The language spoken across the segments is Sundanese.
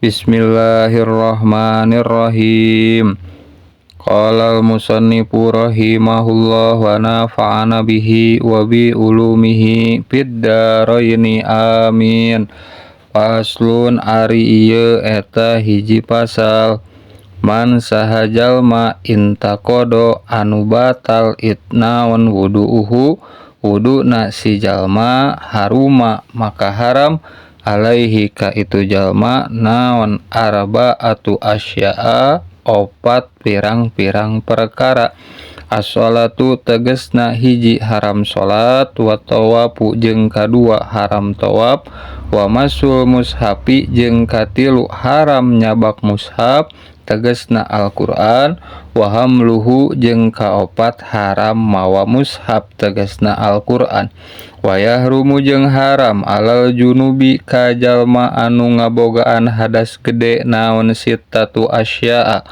Bismillahirrahmanirrahim. Qala al-musannifu rahimahullah wa nafa'ana bihi wa bi ulumihi fid dharaini, amin. Faslun, ari ieu eta hiji pasal. Man, saha jalma, intaqada, anu batal it naon wudu'uhu, wuduna si jalma, haruma, maka haram, alaihi, ka itu jalma, naon arba'atu asya'a, opat pirang-pirang perkara. As-sholatu, tegesna hiji haram salat, wa tawafu, jeung kadua haram tawaf, wa massul mushafi, jeung katilu haram nyabak mushaf, tegesna Al-Qur'an, wa hamluhu, jeung kaopat haram mawa mushaf, tegesna Al-Qur'an. Wa yahrumu, jeung haram, alal junubi, ka jalma anu ngabogaan hadas gede, naon sittatu asya'a,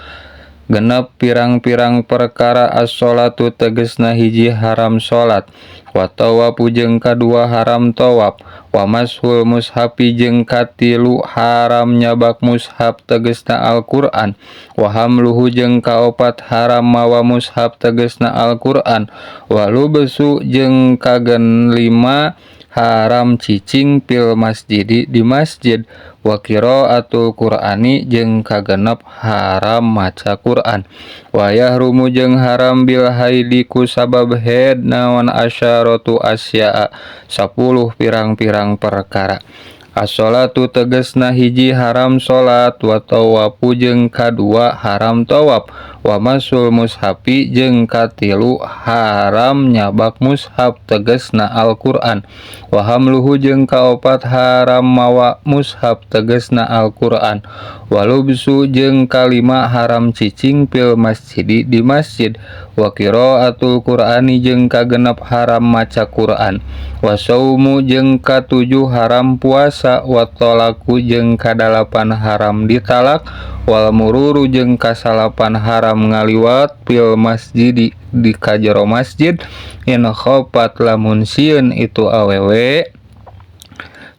6 pirang-pirang perkara. As-sholatu, tegesna hiji haram salat, wa tawafu, jeung kadua haram tawaf, wa mashul mushafi, jeung katilu haram nyabak mushaf, tegesna Al-Qur'an, wa hamluhu, jeung kaopat haram mawa mushaf, tegesna Al-Qur'an, wa lubsu, jeung kagenlima haram cicing, fil masjidi, di masjid, wa qiraatul Qur'ani, jeung kagenep haram maca Qur'an. Wa yahrumu, jeung haram, bil haidi, ku sabab haid, naon asyaratu asya'a, 10 pirang-pirang perkara. As-sholatu, tegesna hiji haram salat, wa tawafu, jeung kadua haram tawaf, wa massul mushafi, jeung katilu haram nyabak mushaf, tegesna Al-Qur'an, wa hamluhu, jeung kaopat haram mawa mushaf, tegesna Al-Qur'an, wa lubsu, jeung kalima haram cicing, fil masjidi, di masjid, wa qiraatul Qur'ani, jeung kagenep haram maca Qur'an, wa saumu, jeung katujuh haram puasa, wa talaqu, jeung kadalapan haram ditalak, wal mururu, jeung kasalapan haram ngaliwat, fil masjidi, di kajero masjid, in khafat, lamun sieun itu awewe,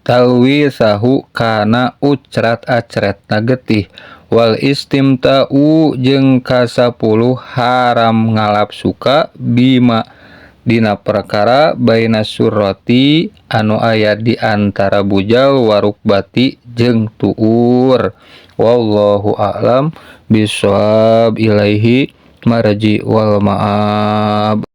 talwisahu, kana ucrat-acretna getih, wal istimta'u, jeung kasapuluh haram ngalap suka, bima, dina perkara, baina surrati, anu aya di antara bujal, warukbati, jeung tuur. Wallahu a'lam bissawab, ilaihi marji wal ma'ab.